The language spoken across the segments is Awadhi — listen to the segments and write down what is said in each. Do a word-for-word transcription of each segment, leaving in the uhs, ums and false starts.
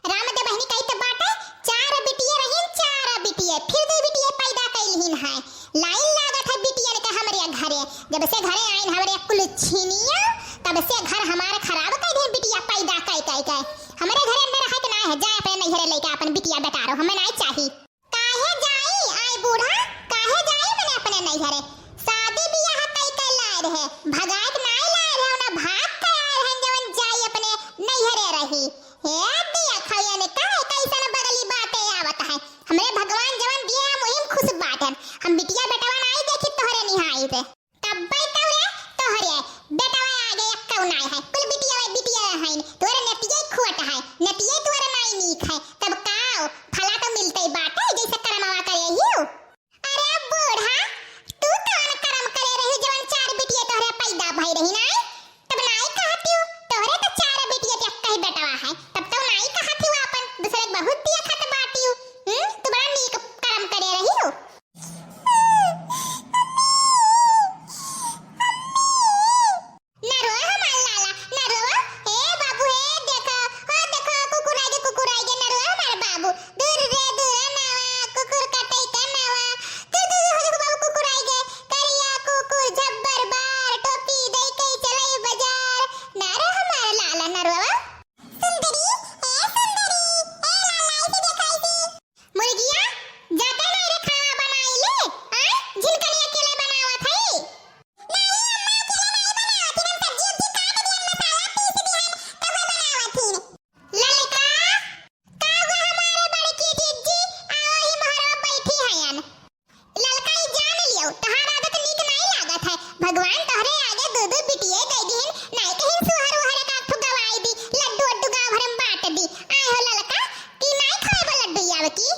राम दे बहिनी कहित बाटे, चार बिटिये रहिन, चार बिटिये, फिर दुइ बिटिये पैदा कइलिहिन है। लाइन लागत है बिटियन के हमरे घरे। जब से घरे आइन हमरे कुलछिनिया, तब से घर हमार खराब कइ दिहिन बिटिया पैदा कइ कइ के। हमरे घरे में रहे के नाहीं है, जाए अपने नैहरे लइके आपन बिटिया बेटारो, हमें नाहीं चाही। काहे जाई? आई बूढ़ा, काहे जाई मने अपने नैहरे? शादी बियाह कई के लाए रहे, भगाए के नाई लाए रहे, ना भाग के आए रहे, जवन जाई अपने नैहरे रही। हे दिया खौया ने का कैसन बगली बाटे आवत है। हमरे भगवान जवन दिए हम वही में खुश बाटन। हम बिटिया बेटवा नाई देखी तोहरे निहाई से। तब्बै तोहरे, तोहरे बेटवा आगे एक्कौ नाई है, कुल बिटिया बिटिया है, तोहरे नतिये खोट है, नतिये तोहरे नाई नीक है, तब काओ फला तो मिलते बाटे जैसे करमवा करे हियो। अरे बूढ़ा, तू कौन करम करे रही जवन चार बिटिया तोहरे पैदा भई रही नाई? तब नाई कहतियो, तोहरे तो चार बिटिया के एक्कै बेटवा है, तब तो नाई कहतियो आपन दूसरे के बहुत दिया खत बाटियो। हम्म, तू बड़ा नीक करम करे रही हो। ना रोवा हमार लाला, ना रोवा। ए बाबू, हे देखा, हो देखा, कुकुर आइगे, कुकुर आइगे, ना रोवा हमार बाबू। दूर रे दूर नवा, कुकुर कटई का नवा। दूर दूर हो देखो बाबू, कुकुर आइगे। करिया कुकुर झब्बर बार, टोपी दई के चलई बाजार। ना रे हमार लाला, ना रोवा। सुंदरी, ए सुंदरी, ए लाला, इसे देखा इसे। मुर्गिया, जाते नहीं रे खाना बनाई ले, आय? झिनकनी अकेले बनावत है। नहीं अम्मा, अकेले नहीं बनावत हन, हम सब्जी उब्जी काट दिहन, मसाला पीस दिहन, तब बनावत हन। ललका, का हुआ हमारे बड़की जिज्जी? आओ ही मोहरवा बैठी हयन। ललका ई जान लियो, तहार आदत नीक नाई लागत है। भगवान तोहरे आगे दू दू बिटिये दे दिहिन, नाई कहिन सुहर उहर का ठु गवाई दी, लड्डू उड्डू गाँव भर में बाँट दी। आए हो ललका, कि नाई खाए बा लड्डू याव की?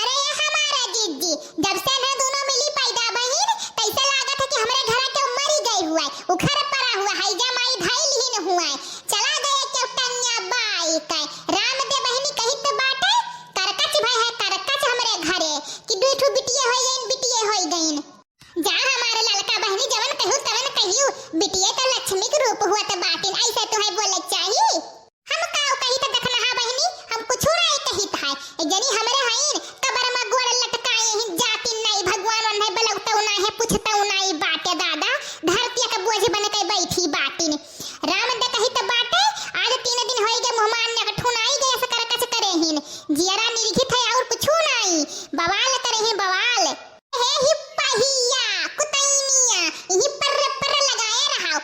अरे ये हमारा जिज्जी, जब से इन्हें दोनों मिली पैदा बहिन, तैसे लागत है कि हमरे घर के मरी गई हुआ है, उखर परा हुआ है, जमाई धइल ही न हुआ है, चला गए केवटनिया बाई के। राम दे बहिनी कहित बाटे, करकच भय है, करकच हमरे घरे, कि दुई ठो बिटिये होई गइन, बिटिये होई गइन। जा हमारे ललका बहिनी, जवन कहू तवन कहियो, बिटिये तो लक्ष्मी के रूप हुआ तो बाटिन, ऐसे तो है बोले चाही। हम काऊ कही त दखनहा बहिनी, हम कुछु नाई कहित है। एक जनी हमरे हईन, कबर मा गोड़ लटकाए हिन, जातिन नाई, भगवान ओन्हे बलौतौ नाई है, पुछतौ नाई बाटे दादा, धरतिया के बोझ बन के बैठी बाटिन। राम दे कहित बाटे, आज तीन दिन होई गे, मुहमान ने ठुनाई गए, सकरकच करे हिन, जियरा निरखित है और कुछु नाई, बवाल करे हिन बवाल। हे ही पहिया, कुतैनिया, इही पर्र पर्र लगाए रहाओ।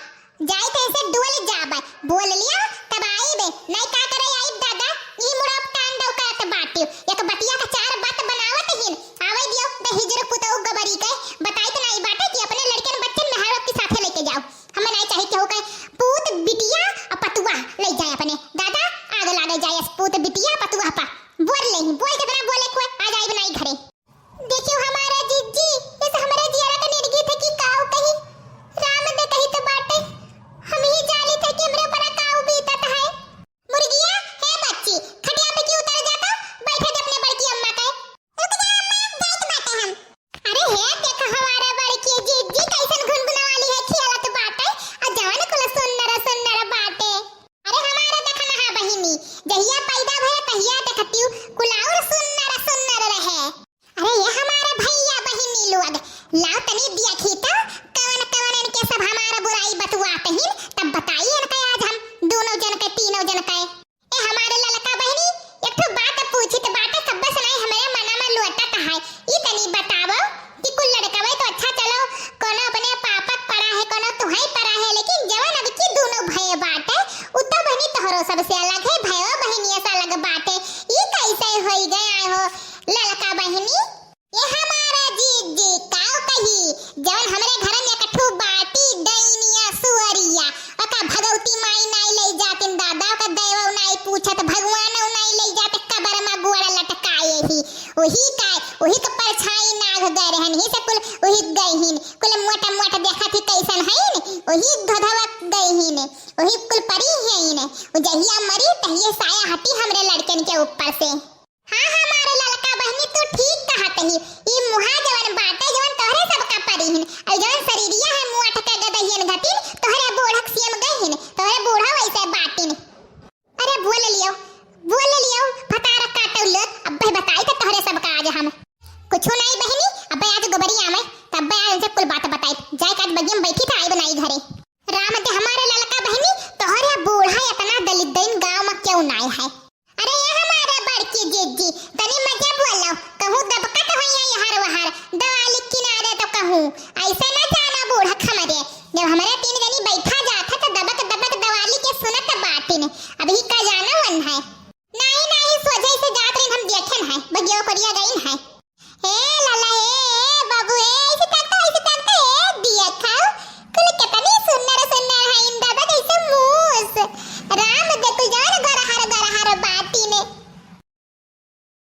जाइत है से डोल जाबे, बोल लिया तब आइबे, नहीं का करे आइब दादा, इही मुड़ा टांडव करत बाटियो। एक बतिया का चार बात बनावत हिन, आवे दियो द हिजर पुतऊ गबरी के, बताइत नहीं बाटे कि अपने लड़कन बच्चन मेहरवा के साथे लेके जाओ। हमें नहीं चाही केहू के पूत बिटिया और पतुआ ले जाए अपने। दादा आग लागे जाए पूत बिटिया पतुआ पा। बोल ले ही, बोल कितना बोले कोई आ जाए नहीं घरे। देखियो हमारा जिज्जी, इस हमरे जियरा के निर्गीत है कि काऊ कही। राम दे कही तो बाटे, हम ही जानी थे कि हमरे ऊपर काऊ बीतत है। मुर्गिया, हे बच्ची, खटिया पे क्यों उतर जाता? बैठे दे अपने बड़की अम्मा के। रुक जा अम्मा, जाइत बाटे हम। अरे हे, देख हमारा बड़की जिज्जी कैसन घुनघुना वाली है, खेलत बाटे। आ जवन कुल सुन्नर सुन्नर बाटे। अरे हमारा देखना है बहिनी, जहिया पैदा भय तहिया देखतियू कुल और सुन्नर सुन्नर रहे। अरे ये हमारे भैया बहिनी लोग, लाओ तनी देखी तो कवन कवन इनके सब हमारा बुराई बतुआत हिन, तब बताई इनके आज हम दोनों जन के, तीनों जन के। ए हमारे ललका बहिनी, एक ठो बात पूछी तो बात सब सुनाई हमरे मना में लोटत है। ई तनी बतावो कि कुल लड़कवे तो अच्छा चलो, कोनो अपने पापक पड़ा है, कोनो तुहई पड़ा है, लेकिन जवन अब की दोनों भय बाटे, उ तो बहिनी तोहरो सबसे अलग है, भयो बहिनिया से अलग बाटे। ई कैसे होई गए हो ललका बहिनी? ये हमारा जीजी काव कही, जवन हमरे घर में कठू बाटी डैनिया सुअरिया, ओका भगवती माई नाई ले जातिन दादा, ओका देवो नाई पूछत, भगवानो नाई ले जात, कबर मा गोड़ लटकाए ही। वही का, वही के परछाई नाग गए रहन, ही से कुल वही गए हिन, कुल मोटा मोटा देखत ही कैसन हईन, वही धधवा गए हिन, वही कुल परी हईन। उ जहिया मरी तहिए साया हटी हमरे लड़कन के ऊपर से। हाँ, हमारे ललका बहिनी, तू ठीक कहत ही।